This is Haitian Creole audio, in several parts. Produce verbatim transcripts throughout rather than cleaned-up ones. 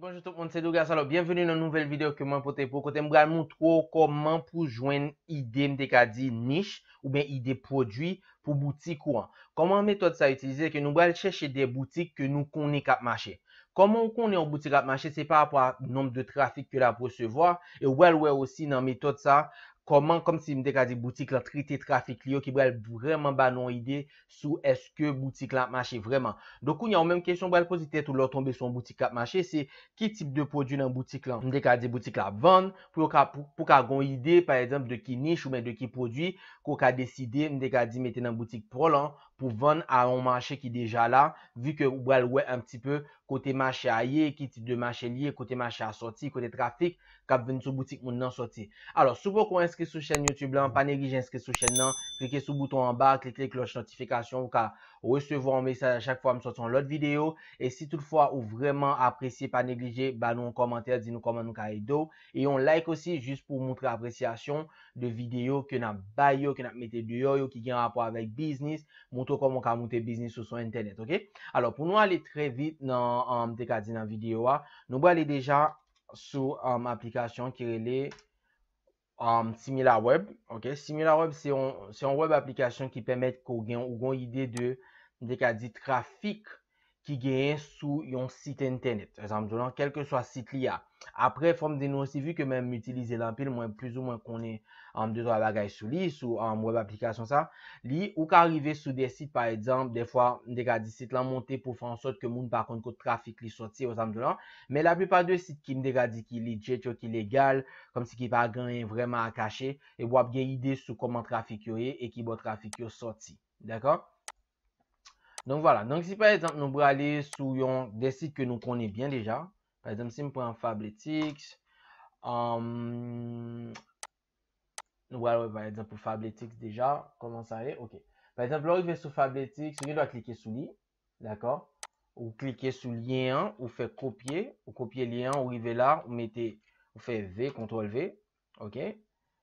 Bonjou tout moun, se Douglas. Alò, byenveni nan nouvèl videyo ke mwen pote pou kote m pral montre w kòman pou jwenn ide, m te ka di nich, oubyen ide pwodui pou boutik ou an. Kòman metòd sa itilize? Ke nou pral chèche de boutik ke nou konnen k ap mache. Kòman ou konnen yon boutik ap mache? Se pa rapò a nonb de trafik ke l ap resevwa, e ou pral wè osi nan metòd sa, kòman, kòmsi m te ka di, boutik lan trete trafik li yo, ki pral vrèman ba nou yon ide sou èske boutik la ap mache vrèman. Donk, kounye a, ou menm kesyon ou pral poze tèt ou lè w tonbe sou yon boutik k ap mache, se ki tip de pwodui nan boutik lan. M te ka di boutik la ap vann, pou yo ka, pou, pou ka gon ide, pa egzanp, de ki nich oubyen de ki pwodui ke w ka deside, m te ka di, mete nan boutik pa w lan pou vann a yon mache ki deja la, vi ke ou pral wè un petit peu kote mache a ye, ki tip de mache li ye, kote mache a sòti, kote trafik k ap vin sou boutik moun nan sòti. Alò, si w poko enskri sou chèn YouTube lan, pa neglije enskri sou chèn nan, klike sou bouton anba, klike klòch notifikasyon, ou ka resevwa yon mesaj a chak fwa m sòti yon lòt videyo. E si toutfwa ou vrèman apresye, pa neglije ba nou yon kòmantè, di nou kòman nou ka ede w. E yon like osi, jis pou w montre apresyasyon de videyo ke n ap bay yo, ke n ap mete deyò yo, ki gen rapò avèk biznis, montre w kòman w ka monte biznis ou sou entènèt, oke? Alò, pou nou ale trè vit nan, um, m te ka di nan videyo a, nou prale deja sou, um, aplikasyon ki rele, um, Similarweb, oke? Similarweb, se yon, se yon web application ki pèmèt ke w gen, ou gen yon ide de, m te ka di, trafik ki genyen sou yon sit entènèt. Sa m di w lan, kèlkeswa sit li a. Apre, fò m di nou osi, vi ke mwen m itilize l anpil, mwen plizoumwen konnen, um, de twa bagay sou li, sou, um, web aplikasyon sa. Li, ou ka rive sou de sit, pa egzanp, dèfwa, m te ka di sit lan monte pou fè ansòt ke moun pa konn kot trafik li sòti, sa m di w lan. Men laplipa de sit ki m te ka di ki legit yo, ki legal, kòmsi ki pa gen anyen vrèman a kache, e w ap gen ide sou kòman trafik yo ye e ki bò trafik yo sòti. Dakò? Donk, vwala. Donk, si pa egzanp, nou prale sou yon de sit ke nou konnen byen deja. Pa egzanp, si m pran Fabletics, um, nou pral wè, pa egzanp, pou Fabletics deja, kòman sa ye? Oke. Pa egzanp, lè w rive sou Fabletics, ou gen dwa klike sou li, dakò? Ou klike sou lyen an, ou fè kopye, ou kopye lyen an, ou rive la, ou mete, ou fè V, kontwòl V, oke?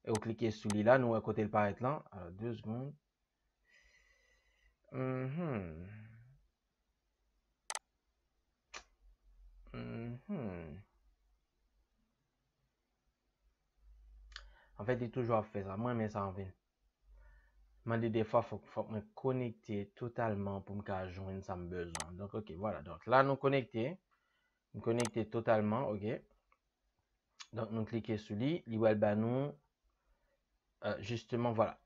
E ou klike sou li la, nou wè kote l parèt lan. Alò, de segonn. Mhm. Mhm. Anfèt, li toujou ap fè sa. Mwen renmen sa anpil. Mande defwa, fòk, fòk mwen konekte totalman pou m ka jwenn sa m bezwen. Donk, oke, vwala. Donk, la, nou konekte. M konekte totalman, oke. Donk, nou klike sou li. Li pral ba nou, euh, jisteman, vwala.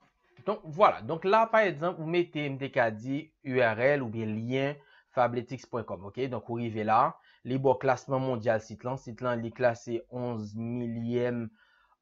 Donk, vwala. Donk, la, pa egzanp, ou mete, m te ka di, U R L oubyen lyen fabletics pwen kòm, oke? Donk, ou rive la. Li ba w klasman mondyal sit lan. Sit lan, li klase onz milyèm,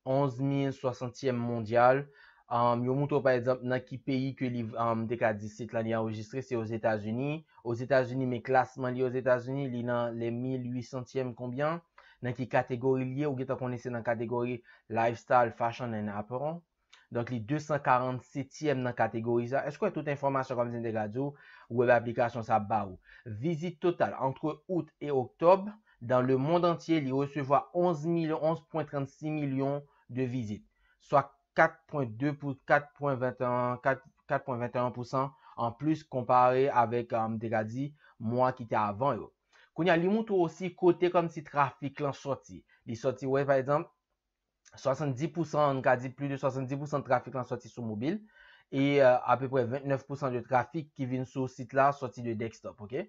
onz mil swasantyèm mondyal. Um, yo montre w, pa egzanp, nan ki peyi ke li, um, te ka di sit lan li anrejistre, se Ozetazini. Ozetazini, men klasman li Ozetazini, li nan le mil uitsantyèm konbyen? Nan ki kategori li ye? Ou gentan konnen se nan kategori lifestyle, fashion and apparel. Donk, li de san karannsetyèm nan kategori sa. Èske w wè tout enfòmasyon kòmsi m te ka di w, web application sa ap ba ou? Vizit total entre août et octobre, dans le monde entier, li resevwa onz milyon, onz pwen trannsis milyon de vizit, swa kat pwen de pou, kat pwen venteyen, kat, kat pwen venteyen pousan an plis konpare avèk, um, m te ka di, mwa ki te avan yo. Kounye a, li montre w osi kote kòmsi trafik lan sòti. Li sòti, wè, pa egzanp, swasanndis pousan, nou ka di plis de swasanndis pousan trafik lan sòti sou mobil. E, euh, apeprè vennèf pousan de trafik ki vin sou sit la sòti de desktop, oke?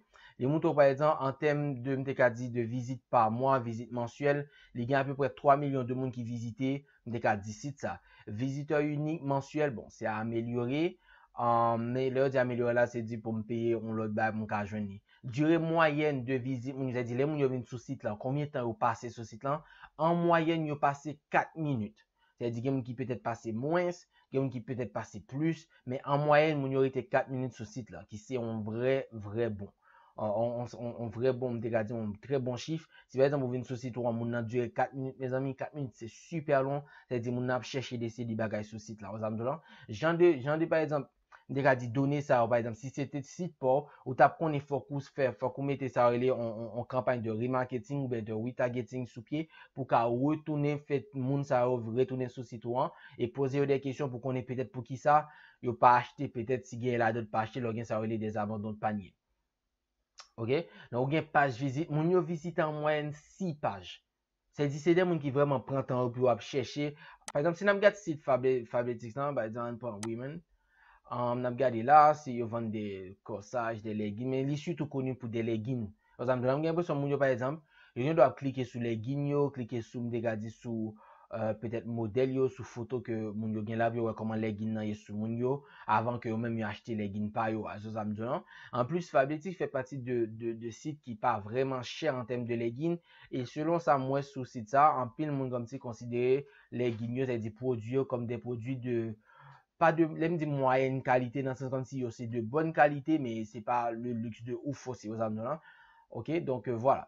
Li montre w, pa egzanp, an tèm de, m te ka di, de vizit pa mwa, vizit mansyèl, li gen apeprè twa milyon de moun ki vizite, m te ka di sit sa. Vizitè inik mansyèl, bon, se amelyore. Um, men lè yo di amelyore la, se di pou m peye yon lòt bagay pou m ka jwenn li. Dire mwayèn de vizit moun yo, se di lè moun yo vin sou sit lan, konbyen tan yo pase sou sit lan? An mwayèn, yo pase kat minit. Se di gen moun ki petèt pase mwens, gen moun ki petèt pase plis, men an mwayèn, moun yo rete kat minit sou sit lan, ki se yon vrè, vrè bon. Yon, yon, yon, yon vrè bon, m te ka di yon trè bon chif. Si pa egzanp ou vin sou sit ou an, moun nan dire kat minit, mezanmi, kat minit se sipè long. Sa vle di moun nan ap chèche deside bagay sou sit la. Ou sa m di w lan? Jan de, jan de, pa egzanp, m te ka di done sa yo, pa egzanp, si se te sit pa w, ou t ap konnen fòk ou fè, fòk ou mete sa yo rele yon, yon, yon kanpay de remarketing oubyen de retargeting sou pye pou ka retounen fè moun sa yo retounen sou sit ou an e poze yo de kesyon pou konnen petèt poukisa yo pa achte, petèt si gen ladan yo pa achte, lè w gen sa yo rele des abandons de panier. Ok? Donk, ou gen paj vizit. Moun yo vizite an mwayèn sis paj. Sa di se de moun ki vrèman pran tan yo pou yo ap chèche. Pa egzanp, si n ap gade sit Fable- Fabletics lan, pa egzanp, ann pran women. Um, n ap gade la, si yo vann de kòsaj, de legging, men li sitou koni pou de legging. Ou sa m di w la, m gen enpresyon moun yo, pa egzanp, yo gen dwa ap klike sou legging yo, klike sou, m te ka di, sou euh, petèt modèl yo, sou foto ke moun yo gen la, pou yo wè kòman legging nan ye sou moun yo, avan ke yo menm yo achte legging pa yo a. Ou sa m di w la. Anplis, Fabletics fè pati de, de, de sit ki pa vrèman chè an tèm de legging, e selon sa m wè sou sit sa, anpil moun kòmsi konsidere legging yo, sètadi pwodui yo, kòm de pwodui de, pa de, lè m di mwayèn kalite, nan sans kòmsi yo se de bòn kalite, men se pa le luxe de ouf osi, ou sa m di w la. Ok, donk, euh, vwala.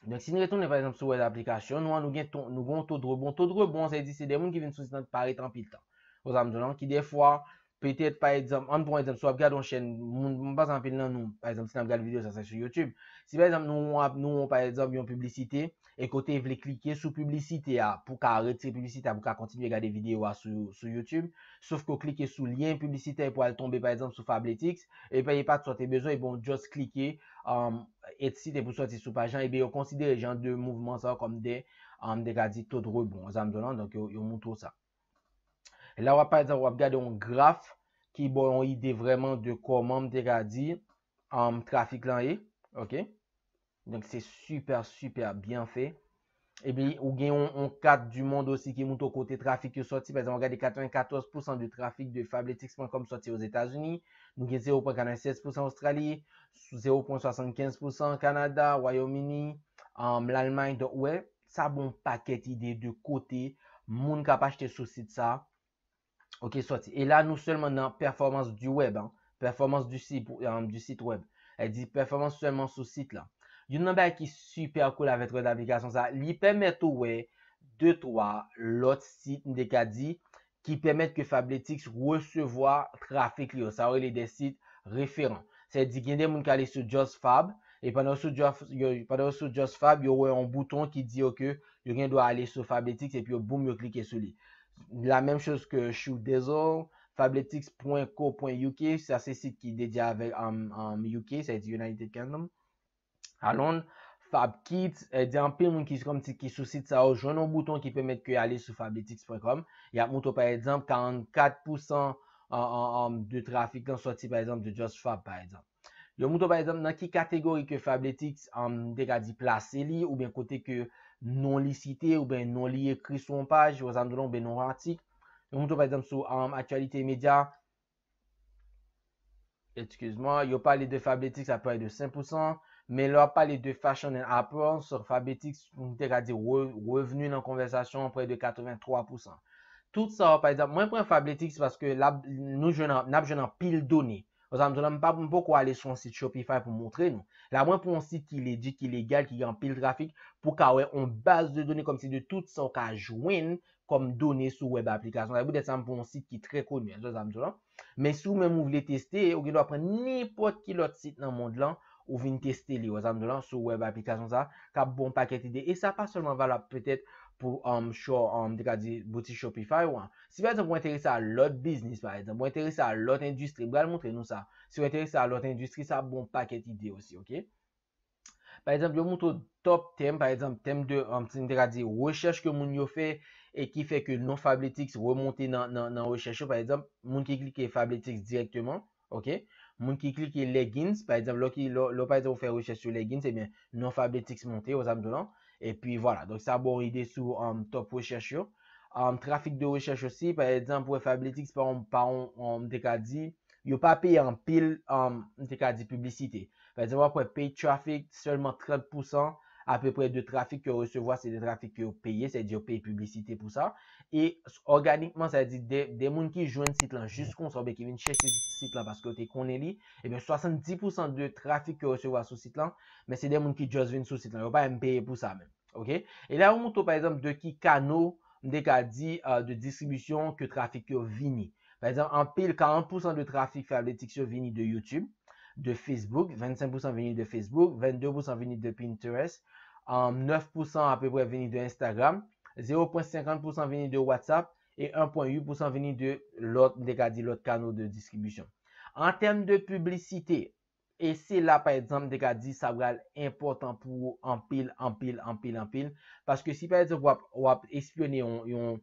Donk, si n retounen, pa egzanp, sou wèb aplikasyon nou an, nou gen to, nou gen yon to de rebon. To de rebon, sa vle di se de moun ki vin sou sit lan pa ret anpil tan. Ou sa m di w la, ki defwa, petèt, pa egzanp, ann pran egzanp, si w ap gade yon chèn, moun, m panse anpil nan nou, pa egzanp, si n ap gade videyo sa, se sou YouTube. Si, pa egzanp, nou ap, nou, pa egzanp, yon piblisite, e ke w te vle klike sou piblisite a pou w ka retire piblisite a, pou w ka kontinye gade videyo a sou, sou YouTube, sof ke w klike sou lyen piblisitè pou al tonbe, pa egzanp, sou Fabletics, e pa, e pa t sa w te bezwen, e bon, just klike, um, et sit e pou sòti sou paj lan, ebyen, yo konsidere jan de mouvman sa yo kòm de, um, m te ka di, to de rebon, ou sa m di w la, donk yo, yo montre w sa. E la, w ap, pa egzanp, w ap gade yon graf ki ba w yon ide vrèman de kòman, m te ka di, um, trafik lan ye, ok? Donk, se sipè, sipè byen fè. Epi, ou gen yon, yon kat du monde osi ki montre w kote trafik yo sòti. Pa egzanp, w ap gade katrevennkatorz pousan de trafik de Fabletics pwen kòm sòti Ozetazini. Nou gen zewo pwen katrevennsèz pousan Ostrali, zewo pwen swasannkenz pousan Kanada, Wayòm Ini, um, Lalmay. Donk, ou wè, sa ba w yon pakèt ide de kote moun k ap achte sou sit sa, ok, sòti. E la, nou sèlman nan performance du web, hein, performance du site, euh, du site web. Sa vle di pèfòmans sèlman sou sit la. Youn nan bagay ki super cool avèk wèb aplikasyon sa, li pèmèt ou wè de twa lòt sit, m te ka di, ki pèmèt ke Fabletics resevwa trafik li yo. Sa yo rele de sit referan. Sa vle di gen de moun ki ale sou Just Fab, e pandan yo sou Just, yo, pandan yo sou Just Fab, yo wè yon bouton ki di yo ke yo gen dwa ale sou Fabletics epi yo, boum, yo klike sou li. La menm choz ke Shoe Dazzle, Fabletics pwen co pwen U K, sa se sit ki dedye avèk, um, um, U K, sa vle di United Kingdom. Alon, Fab Kids, e di anpil moun ki kòmsi ki sou sit sa yo jwenn yon bouton ki pèmèt ke y ale sou fabletics pwen kòm. Y ap montre w, pa egzanp, karannkat pousan an, an, an, de trafik lan sòti, pa egzanp, de Just Fab, pa egzanp. Yo montre w, pa egzanp, nan ki kategori ke Fabletics, um, m te ka di, plase li, oubyen kote ke non li site, oubyen non li ekri sou yon paj, ou sa m di w la, oubyen non yon atik. Yo montre w, pa egzanp, sou, um, Actualité Média, excuse-moi, yo pale de Fabletics à près de cinq pour cent, men lè w ap pale de fashion and apparel, so Fabletics, m te ka di re-, revni nan konvèsasyon an près de quatre-vingt-trois pour cent. Tout sa, pa egzanp, mwen pran Fabletics paske l ap, nou jwenn an, n ap jwenn anpil done. Ou sa m di w la, m pa, m poko ale sou yon sit Shopify pou montre nou. La, mwen pran yon sit ki legit, ki legal, ki gen anpil trafik, pou ka wè yon baz de done kòmsi de tout sa w ka jwenn kòm done sou wèb aplikasyon. Sa poutèt sa m pran yon sit ki trè koni, ou sa m di w la. Men si w menm ou vle teste, ou gen dwa pran nenpòt ki lòt sit nan mond lan, ou vin teste li, ou sa m di w la, sou wèb aplikasyon sa, k ap ba w yon pakèt ide. E sa pa sèlman valab petèt pou, um, sho-, um, m te ka di, boutik Shopify ou an. Si pa egzanp ou enterese a lòt biznis, pa egzanp, ou enterese a lòt endistri, m pral montre nou sa. Si w enterese a lòt endistri, sa ap ba w yon pakèt ide osi, ok? Pa egzanp, yo montre w top tèm, pa egzanp, tèm de, um, si m te ka di, rechèch ke moun yo fè e ki fè ke non Fabletics remonte nan, nan, nan rechèch yo. Pa egzanp, moun ki klike Fabletics dirèkteman, ok? Moun ki klike leggings, pa egzanp, lè w ki, lè, lè w, pa egzanp, ou fè rechèch sou leggings, ebyen, non Fabletics monte, ou sa m di w la. Epi, vwala. Donk, sa ba w ide sou, um, top rechèch yo. Um, trafik de rechèch osi, pa egzanp, ou wè Fabletics pa yon, pa yon, um, m te ka di, yo pa peye anpil, um, m te ka di piblisite. Pa egzanp, w ap wè paid traffic, sèlman trant pousan apeprè de trafik ke yo resevwa, se de trafik ke yo peye, sètadi yo peye piblisite pou sa. E òganikman, sa vle di de, de moun ki jwenn sit lan jis konsa, oubyen ki vin chèche sit lan paske yo te konnen li, ebyen, swasanndis pousan de trafik ke yo resevwa sou sit lan, men se de moun ki just vin sou sit lan. Yo pa menm peye pou sa menm. Ok? E la, yo montre w, pa egzanp, de ki kano, m te ka di, euh, de distribisyon ke trafik yo vini. Pa egzanp, anpil, karant pousan de trafik Fabletics yo vini de YouTube, de Facebook, vennsenk pousan vini de Facebook, vennde pousan vini de Pinterest, um, nèf pousan apeprè vini de Instagram, zewo pwen senkant pousan vini de WhatsApp, e en pwen uit pousan vini de lòt, m te ka di lòt kano de distribisyon. An tèm de piblisite, E se la, pa egzanp, m te ka di sa pral enpòtan pou ou anpil, anpil, anpil, anpil. Paske si, pa egzanp, w ap, w ap espyone yon, yon,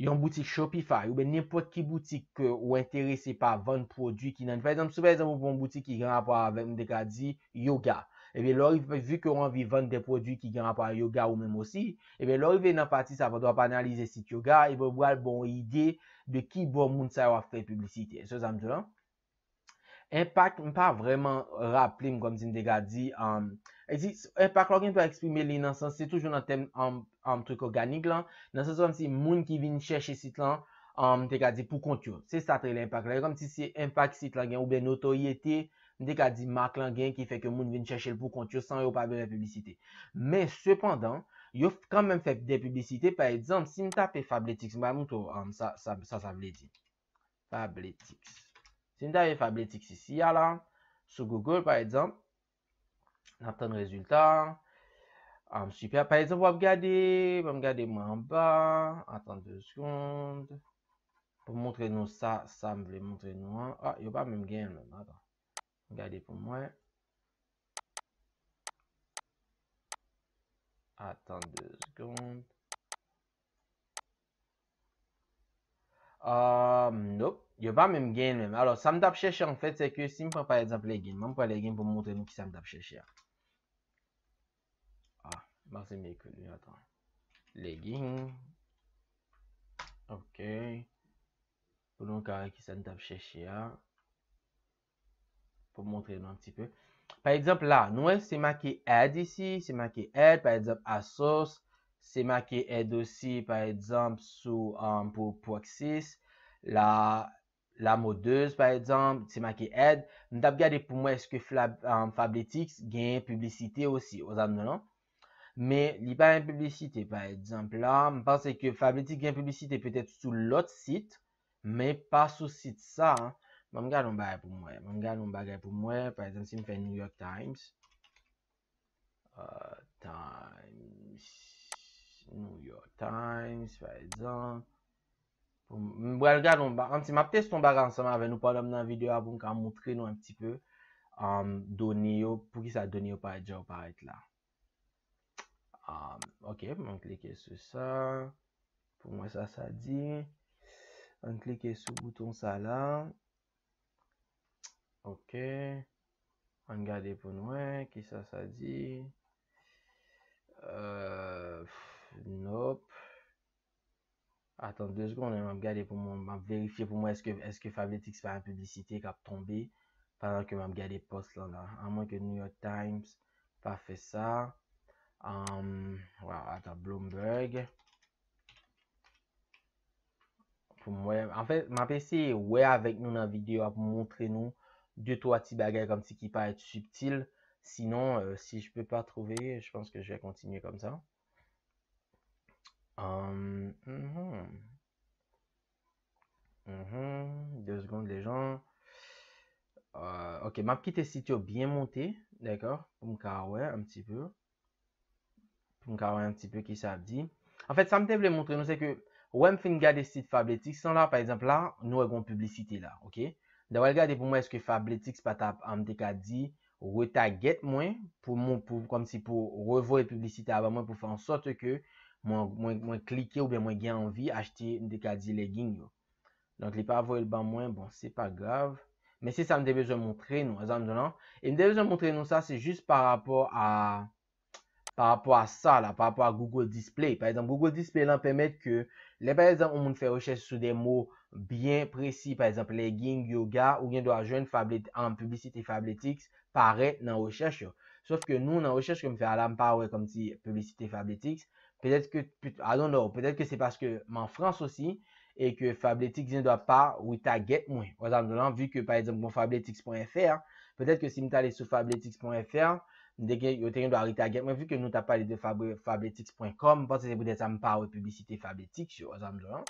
yon boutik Shopify, oubyen nenpòt ki boutik ke ou enterese pa vann pwodui ki nan li. Pa egzanp, si, pa egzanp, ou pran yon boutik ki gen rapò avèk, m te ka di, yoga. Ebyen, lè w rive, vi ke w anvi vann de pwodui ki gen rapò a yoga ou menm osi, ebyen, lè w rive nan pati sa, pandan w ap analize sit yoga, ebyen, ou pral ba w ide de ki bò moun sa yo ap fè piblisite. Se sa m di w lan? Enpak, m pa vrèman raple m kòmsi m te ka di, um, e di, enpak la w gen dwa eksprime li nan sans, se toujou nan tèm, um, um, trik òganik lan, nan sans kòmsi moun ki vin chèche sit lan, um, m te ka di pou kont yo. Se sa t rele enpak la. E kòmsi se enpak sit lan gen oubyen notoryete, m te ka di mak lan gen ki fè ke moun vin chèche l pou kont yo san yo pa bezwen piblisite. Men, sepandan, yo f-, kanmenm fè de piblisite. Pa egzanp, si m tape Fabletics, m va montre w, um, sa, sa, sa, sa vle di. Fabletics. Si m tape Fabletics isi a la, sou Google, pa egzanp, n ap tann rezilta. Um, sipè. Pa egzanp, w ap gade, w ap gade mwen anba. Atann de segonn. Pou m montre nou sa, sa m vle montre nou an. Ah, yo pa menm genyen l menm. Atann. Gade pou mwen. Atann de segonn. Ah, nope. Yo pa menm genyen l menm. Alò, sa m t ap chèche, anfèt, se ke si m pran, pa egzanp, legging, ban m pran legging pou m montre nou kisa m t ap chèche a. Ah, m panse m ekri li, atann. Legging. Ok. Pou nou ka wè kisa n t ap chèche a. Pou montre nou un petit peu. Pa egzanp la, nou wè se make ad isi, se make ad, pa egzanp, ASOS, se make ad osi, pa egzanp, sou, um, pou Proxys, la, la Modeuse, pa egzanp, se make ad. M t ap gade pou m wè èske Fla-, um, Fabletics gen piblisite osi, ou sa m di non? Men li pa gen piblisite, pa egzanp la. M panse ke Fabletics gen piblisite petèt sou lòt sit, men pa sou sit sa. Ban m gade yon bagay pou m wè. Ban m gade yon bagay pou m wè. Pa egzanp, si m fè New York Times. Uh, Times. New York Times, pa egzanp. Pou m, m pral gade yon ba-, ann ti, m ap teste yon bagay ansanm avè nou pandan m nan videyo a pou m ka montre nou un petit peu, um, done yo, poukisa done yo parèt jan yo parèt la. Um, ok, mwen klike sou sa. Pou mwen sa, sa di. Ann klike sou bouton sa la. Ok. Ann gade pou n wè kisa sa di. Euh, nope. Atann de segonn, m ap gade pou mwen, m ap verifye pou mwen èske, èske Fabletics pa yon piblisite k ap tonbe pandan ke m ap gade pòs lan la. Amwen ke New York Times pa fè sa. Um, wow, atann, Bloomberg. Pou m wè, anfèt, m ap eseye wè avèk nou nan videyo a pou m montre nou de twa ti bagay kòmsi ki parèt sibtil. Sinon, euh, si je peux pas trouver, je pense que je vais continuer comme ça. Um, mhm. Mhm. Deux secondes, les gens. Euh, ok, m ap kite sit yo byen monte, dakò? Pou m ka wè un petit peu. Pou m ka wè un petit peu kisa ap di. Anfèt, sa m te vle montre nou, se ke, wè m fin gade sit Fabletics lan la, pa egzanp la, nou wè gon piblisite la, ok? M ta pral gade pou mwen èske Fabletics pa t ap, m te ka di, retarget mwen, pou mwen, pou, kòmsi pou revoye piblisite a ban mwen, pou fè an sòt ke mwen, mwen, mwen klike oubyen mwen gen anvi achte, m te ka di, legging yo. Donk, li pa voye l ban mwen, bon, se pa grav. Men se sa m te bezwen montre nou, ou sa m di w lan. E m te bezwen montre nou sa, se jis pa rapò a, pa rapò a sa la, pa rapò a Google Display. Pa egzanp, Google Display lan pèmèt ke, lè pa egzanp, yon moun fè rechèch sou de mo byen presi, pa egzanp, legging, yoga, ou gen dwa jwenn Fable-, an piblisite Fabletics parèt nan rechèch yo. Sof ke nou, nan rechèch ke m fè a la, m pa wè kòmsi piblisite Fabletics. Petèt ke, pet-, I don't know, petèt ke se paske m an Frans osi, e ke Fabletics gen dwa pa retarget mwen. Ou sa m di w lan, vi ke, pa egzanp, gon fabletics pwen F R, petèt ke si m t ale sou fabletics pwen F R, m te gen, yo te gen dwa retarget mwen, vi ke nou t ap pale de fable-, fabletics pwen com, m panse se poutèt sa m pa wè piblisite Fabletics yo, ou sa m di w lan.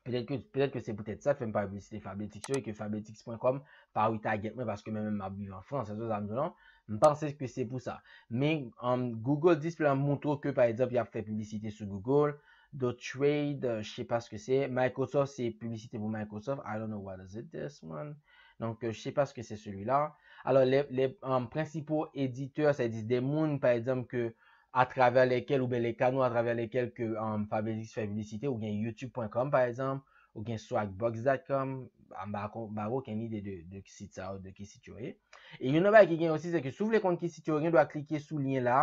Petèt ke, petèt ke se poutèt sa k fè m pa piblisite Fabletics yo e ke fabletics pwen com pa retarget mwen paske mwen menm m ap viv an Frans, ou sa m di w lan. M panse ke se pou sa. Men, um, Google Display lan montre w ke, pa egzanp, y ap fè piblisite sou Google, The Trade, euh, je sais pas ce que c'est. Microsoft, c'est publicité pour Microsoft. I don't know what is it, this one. Donc, euh, je sais pas ce que c'est celui-là. Alors, les, les euh, principaux éditeurs, c'est des moun, par exemple, que à travers lesquels, ou bien les canaux à travers lesquels que euh, Fabletics fait publicité, ou bien youtube point com, par exemple, ou gen swagbucks dot com, m pa gen okenn ide de, de sit sa yo, de ki sit yo ye. E youn nan bagay ki gen osi, se ke si w vle konn ki sit yo ye, gen dwa klike sou lyen la,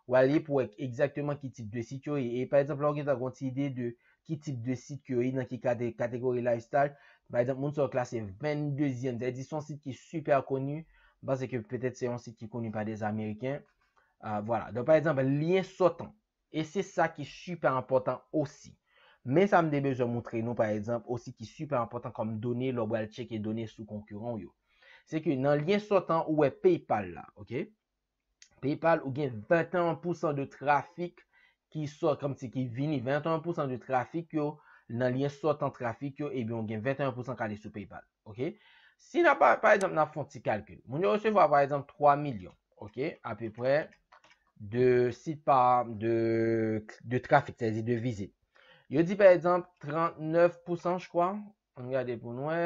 w ale pou wè egzakteman ki tip de sit yo ye. E pa egzanp, la w gen tan gon ti ide de ki tip de sit yo ye, nan ki kate, kategori lifestyle. Pa egzanp, moun sa yo klase venndezyèm, sa vle di se yon sit ki super koni, m panse ke petèt se yon sit ki koni pa des Ameriken. Uh, voilà. Donk, pa egzanp, lyen sòtan. E se sa ki super enpòtan osi. Men sa m te bezwen moutre nou, pa egzanp, osi ki super enpòtan kòm done lè w pral tcheke done sou konkiran w yo. Se ke nan lyen sòtan ou wè PayPal la, ok? PayPal ou gen venteyen pousan de trafik ki sòt kòmsi ki vini, venteyen pousan de trafik yo nan lyen sòtan trafik yo, ebyen ou gen venteyen pousan k ale sou PayPal, ok? Si n ap, pa egzanp, n ap fè yon ti kalkil. Moun yo resevwa pa egzanp twa milyon, ok? Apeprè de sit pa de, de trafik, sètadi de vizit. Yo di pa egzanp trannèf pousan, je crois. Ann gade pou n wè.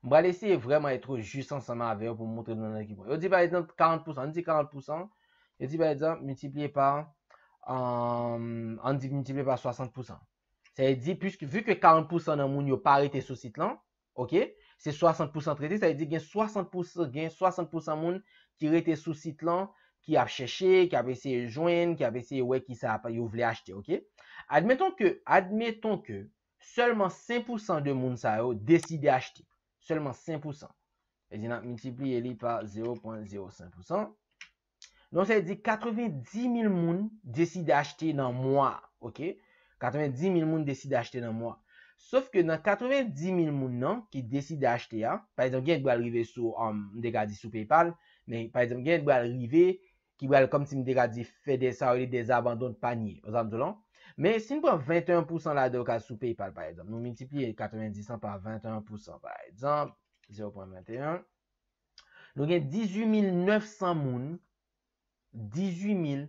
M pral eseye vrèman etre jis ansanm avè yo pou m moutre nou nan ki pwen. Yo di pa egzanp karant pousan, ann di karant pousan. Yo di pa egzanp miltipliye pa, um, ann di miltipliye pa swasant pousan. Sa vle di, puiske, vu ke karant pousan nan moun yo pa rete sou sit lan, ok, se swasant pousan k rete, sa vle di gen swasant pousan, gen swasant pousan moun ki rete sou sit lan, ki ap chèche, ki ap eseye jwenn, ki ap eseye wè kisa yo vle achte, ok? Admeton ke, admeton ke sèlman senk pousan de moun sa yo deside achte. Sèlman senk pousan. Sa vle di n ap miltipliye li pa zewo pwen zewo senk pousan. Donk, sa vle di katrevendis mil moun deside achte nan mwa a, ok? Katrevendis mil moun deside achte nan mwa a. Sof ke nan katrevendis mil moun nan ki deside achte a, pa egzanp, gen pral rive sou, um, m te ka di sou PayPal, men pa egzanp, gen pral rive ki pral kòmsi m te ka di fè de sa yo rele des abandons de panier. Ou sa m di w lan? Men si n pran venteyen pousan ladan yo k al sou PayPal, pa egzanp, nou miltipliye katrevendis lan pa venteyen pousan, pa egzanp, zewo pwen venteyen. Nou gen dizuit mil nèf san moun, dizuit mil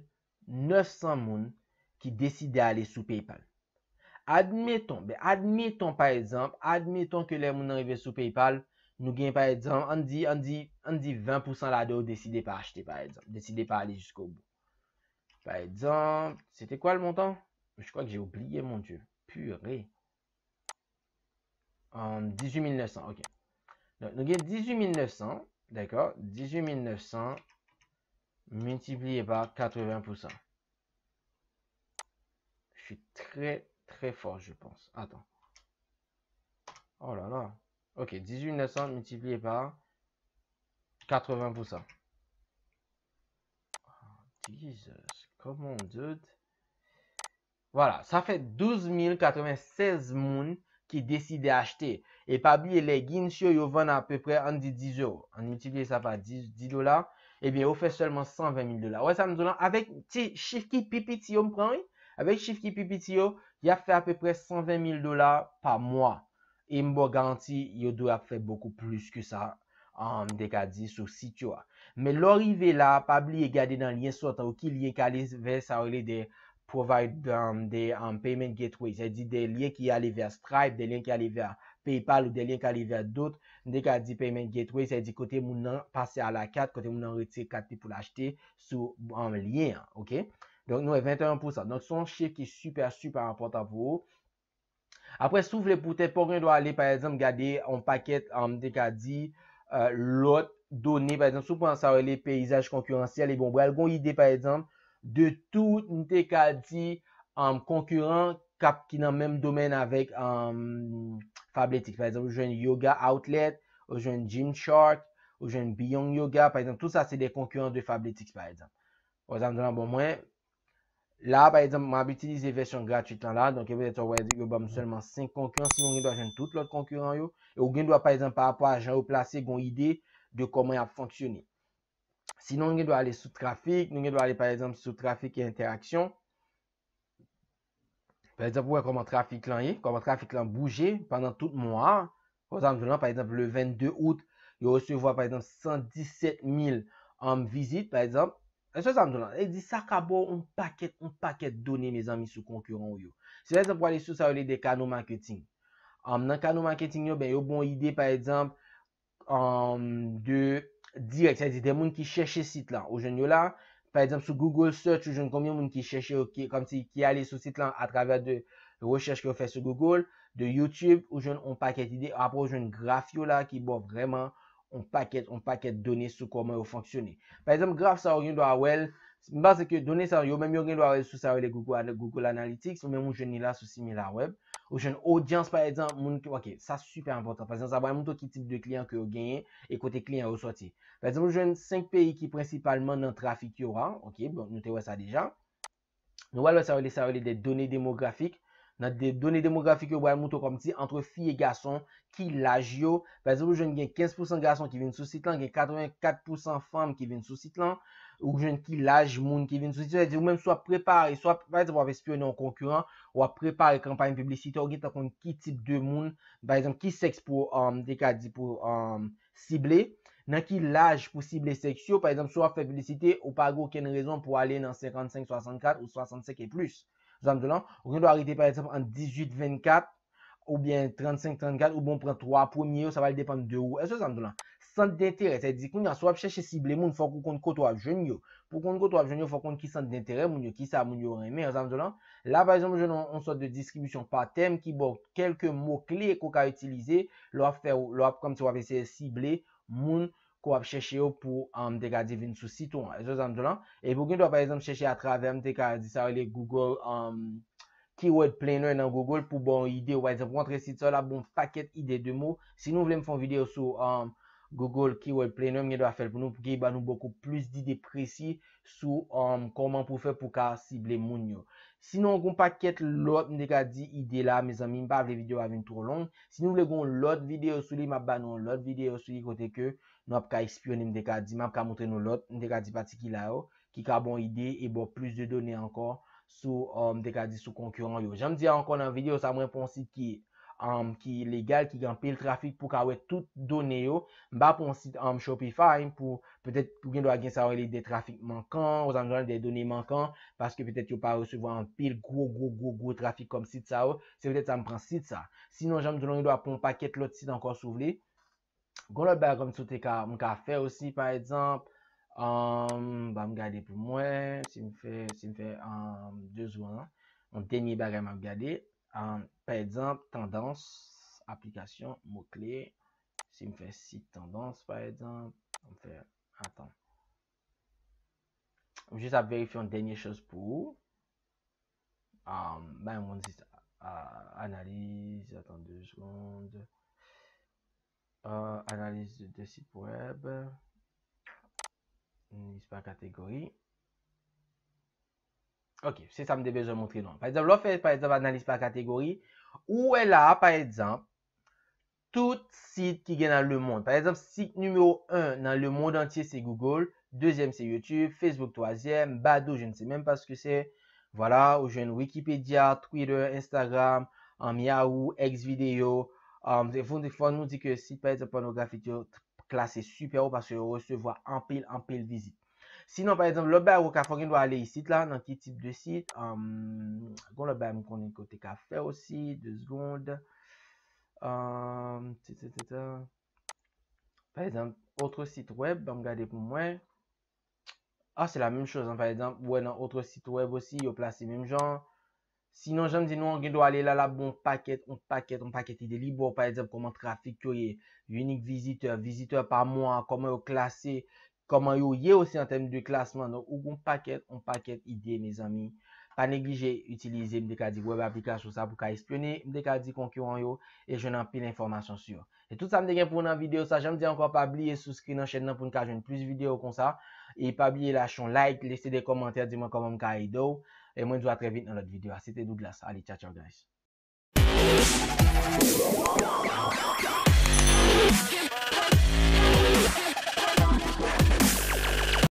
nèf san moun ki deside ale sou PayPal. Admeton, ben, admeton pa egzanp, admeton ke lè moun nan rive sou PayPal, nou gen pa egzanp, ann di, ann di, ann di ven pousan ladan yo deside pa achte, pa egzanp, deside pa ale jiskobou. Pa egzanp, c'était quoi le montant? Je crois que j'ai oublié, mon Dieu. Purée. Um, dizuit mil nèf san, ok. Donk, nou gen dizuit mil nèf san, dakò? Dizuit mil nèf san miltipliye pa katreven pousan. Je suis très, très fort, je pense. Attends. Oh là là. Ok, dizuit mil nèf san miltipliye pa katreven pousan. Oh, Jesus, come on, dude. Vwala, sa fè douz mil katreven sèz moun ki deside achte. E pa bliye, leggings yo, yo vann apeprè, ann di diz ewo. Ann miltipliye sa pa diz, diz dola, ebyen, yo fè sèlman san ven mil dola. Ou wè sa m di w lan? Avèk ti chif ki pi piti yo m pran, wi. Avèk chif ki pi piti yo, y ap fè apeprè san ven mil dola pa mwa. E m ba w garanti, yo dwe ap fè bokou plis ke sa, um, m te ka di, sou sit yo a. Men lè w rive la, pa bliye gade nan lyen sòtan ou ki lyen k ale vè sa yo rele de provide, um, de, um, payment gateway, sètadi de lyen ki ale vè Stripe, de lyen ki ale vè PayPal ou de lyen ki ale vè dòt, m te ka di payment gateway, sètadi kote moun nan pase a la kat, kote moun nan retire kat li pou l achte sou, um, lyen an, ok? Donk, nou wè venteyen pousan. Donk, se yon chif ki sipè, sipè enpòtan pou ou. Apre, si w vle poutèt pa w gen dwa ale, pa egzanp, gade yon pakèt, um, m te ka di, euh, lòt done, pa egzanp, si w pran sa yo rele peyizaj konkiransyèl, ebyen, w pral gen yon ide, pa egzanp, de tout, m te ka di, um, konkiran k ap, ki nan menm domèn avèk, um, Fabletics. Pa egzanp, ou jwenn Yoga Outlet, ou jwenn Gymshark, ou jwenn Beyond Yoga, pa egzanp, tout sa se de konkiran de Fabletics, pa egzanp. Ou wè sa m di w lan, bon, mwen, la, pa egzanp, m ap itilize vèsyon gratwit lan la, donk, e petèt sa w wè yo ban m sèlman senk konkiran, sinon, ou gen dwa jwenn tout lòt konkiran yo, e ou gen dwa, pa egzanp, pa rapò a jan yo plase, gen yon ide de kòman y ap fonksyone. Sinon, ou gen dwa ale sou trafik, nou gen dwa ale, pa egzanp, sou trafik e entèraksyon. Pa egzanp, ou wè kòman trafik lan ye, kòman trafik lan bouje pandan tout mwa a. Konsa m di w lan, pa egzanp, le vennde out, yo resevwa, pa egzanp, san disèt mil, um, vizit, pa egzanp. Èske sa m di w lan? E di sa ka ba w yon pakèt, yon pakèt done, mezanmi, sou konkiran w yo. Si pa egzanp, w ale sou sa yo rele de canaux marketing. Um, nan canaux marketing yo, ben, yo bon ide, pa egzanp, um, de direct, sètadi de moun ki chèche sit lan. Ou jwenn yo la, pa egzanp, sou Google Search, ou jwenn konbyen moun ki chèche yo, ki, kòmsi, ki ale sou sit lan atravè de rechèch ke yo fè sou Google, de YouTube, ou jwenn yon pakèt ide, apre ou jwenn graf yo la ki ba w vrèman yon pakèt, yon pakèt done sou kòman yo fonksyone. Pa egzanp, graf sa yo gen dwa wè l, m panse ke done sa yo, yo menm yo gen dwa wè l sou sa yo rele Google, Google Analytics, ou menm ou jwenn li la sou Similarweb. Ou jwenn odyans, pa egzanp, moun ki, ok, sa sipè enpòtan. Pa egzanp, sa pral montre w ki tip de kliyan ke yo genyen e kote kliyan yo sòti. Pa egzanp, ou jwenn senk peyi ki prensipalman nan trafik yo a, ok, bon, nou te wè sa deja. Nou pral wè sa yo rele, sa yo rele de done demografik. Nan de, done demografik yo pral montre w kòmsi ant fi e gason, ki laj yo. Pa egzanp, ou jwenn gen kenz pousan gason ki vin sou sit lan, gen katrevenkat pousan fanm ki vin sou sit lan. Ou jwenn ki laj moun ki vin sou sit lan. Sètadi, ou menm si w ap prepare, si w ap, pa egzanp, w ap espyone yon konkiran, w ap prepare kanpay piblisitè, ou gentan konn ki tip de moun, pa egzanp, ki sèks pou, um, te ka di pou, um, sible, nan ki laj pou sible sèks yo. Pa egzanp, si w ap fè piblisite, ou pa gen okenn rezon pou ale nan senkannsenk swasannkat ou swasannsenk e plis. Sa m di w lan, ou gen dwa rete, pa egzanp, ant dizuit vennkat oubyen trannsenk trannkat, oubyen w pran twa premye yo, sa pral depann de ou. Èske sa m di w lan? Sant denterè, sètadi kounye a, si w ap chèche sible moun, fòk ou konn kote w ap jwenn yo. Pou w konn kote w ap jwenn yo, fòk ou konn ki sant denterè moun yo, kisa moun yo renmen, sa m di w lan. La, pa egzanp, ou jwenn yon, yon sòt de deskripsyon pa tèm ki ba w kèlke mo kle ke w ka itilize lè w ap fè, lè w ap kòmsi w ap eseye sible moun ke w ap chèche yo pou, um, te ka di vin sou sit ou an. Èske sa m di w lan? Epi w gen dwa, pa egzanp, chèche atravè, m te ka di sa rele Google, um, Keyword Planner nan Google pou ba w ide. Pa egzanp, ou antre sit sa yo, l ap ba w yon pakèt ide de mo. Si nou vle m fè yon videyo sou, um, Google Keyword Planner, m gen dwa fè l pou nou, pou ki ba nou bokou plis dide presi sou, um, kòman pou fè pou ka sible moun yo. Sinon, gen yon pakèt lòt, m te ka di ide la, mezanmi, m pa vle videyo a vin twò long. Si nou vle gen yon lòt videyo sou li, m ap ba nou yon lòt videyo sou li kote ke nou ap ka espyone, m te ka di, m ap ka montre nou lòt, m te ka di pati ki la yo, ki ka ba w ide e ba w plis de done ankò sou, um, m te ka di sou konkiran yo. Jan m di a ankò nan videyo sa, mwen pran yon sit ki, um, ki legal, ki gen anpil trafik pou ka wè tout done yo. M pa pran yon sit, um, Shopify pou petèt ou gen dwa gen sa yo rele de trafik mankan, ou sa m di w lan de done mankan, paske petèt yo pa resevwa anpil gwo, gwo, gwo, gwo trafik kòm sit sa yo. Se petèt sa m pran sit sa. Sinon, jan m di w lan, ou gen dwa pran yon pakèt lòt sit ankò si w vle. Gon lòt bagay kòm si w te ka, m ka fè osi, pa egzanp, um, ban m gade pou mwen, si m fè, si m fè, um, de segonn, yon dènye bagay m ap gade, um, pa egzanp, tandans, aplikasyon, mo kle, si m fè sit tandans, pa egzanp, m fè, atan. M jis ap verifye yon dènye choz pou ou. Um, bay moun sit, uh, analiz, atan de segonn. Uh, analiz de, de sit wèb. Analiz pa kategori. Ok, se sa m te bezwen montre nou. Pa egzanp, lè w fè, pa egzanp, analiz pa kategori, ou wè la, pa egzanp, tout sit ki gen nan lemonn. Pa egzanp, sit nimewo en nan lemonn antye se Google, dezyèm se YouTube, Facebook twazyèm, Baidu, je ne sais même pas ce que c'est. Vwala, ou jwenn Wikipedia, Twitter, Instagram, um, Yahoo, X video. Um, fò, fò nou di ke sit, pa egzanp, pònografik yo t-, klase sipè wo paske yo resevwa anpil, anpil vizit. Sinon, pa egzanp, lòt bagay ou ka fè, gen dwa ale isit la, nan ki tip de sit. Um, gon lòt bagay m konnen ke w te ka fè osi, de segonn. Um, ti, ti, ti, ti. Pa egzanp, otre sit wèb, ban m gade pou mwen. Ah, se la menm choz, an, pa egzanp, ou wè nan otre sit wèb osi, yo plase menm jan. Sinon, jan m di nou an, gen dwa ale la, l ap ba w yon pakèt, yon pakèt, yon pakèt ide. Li ba w, pa egzanp, kòman trafik yo ye, inik vizitè, vizitè pa mwa, kòman yo klase, kòman yo ye osi an tèm de klasman. Donk, ou gen yon pakèt, yon pakèt ide, mezanmi. Pa neglije itilize, m te ka di, wèb aplikasyon sa pou ka espyone, m te ka di konkiran yo, e jwenn anpil enfòmasyon sou yo. Se tout sa m te gen pou w nan videyo sa. Jan m di ankò, pa bliye subscribe nan chèn nan pou n ka jwenn plis videyo konsa. E pa bliye lage yon like, lese de kòmantè, di mwen kòman m ka ede w. E mwen di w a trè vit nan lòt videyo a. Se te Douglas. Ale, tchao, tchao, guys.